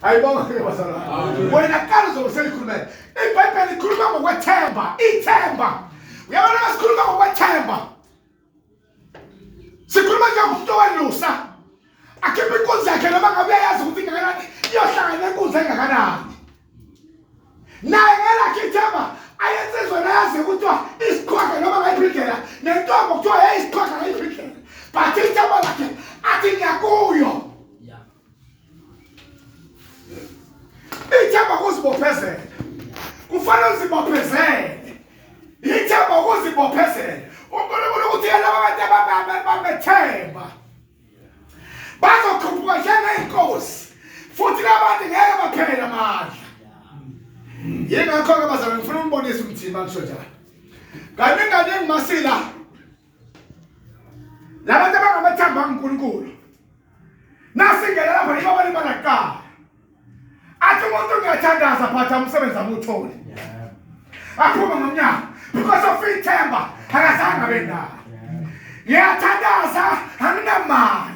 Ayibonga ke bazalwane. Wena qala uzobe selikhulumela. IBhayibheli likhuluma ngokwethemba, ithemba. Uyabona masikhuluma ngokwethemba. Sikhuluma njengomuntu owelusa. Akhiphe inkunzi yakhe noma ngabe uyayazi ukuthi ingakanani, iyohlangana nenkunzi engakanani. Naye ngelakhe ithemba ayensizwa nayazi kuthiwa isiqhwaga noma ngayiphi indlela nentombi kuthiwa yayisiqhwaga ngayiphi indlela. But ithemba lakhe athi ngiyakuyo. Ithemba kuzibophezela. Kufanele uzibophezele. Ithemba ukuzibophezela. uNkulunkulu ukuthi yena abantu abamethemba bazokhuphuka njengeyinkosi futhi labantu ngeke baphele amandla. Yingakho-ke bazalwane ngifuna umbonise umthimba ngisho njalo. Kaningi kaningi masila labantu abangamathamba kaNkulunkulu nasingena lapha yibo abalimala kuqala athi umuntu ngiyathandaza but umsebenzi amutholi aphuma ngomnyango because of ithemba akazange abe nalo ngiyathandaza anginamali.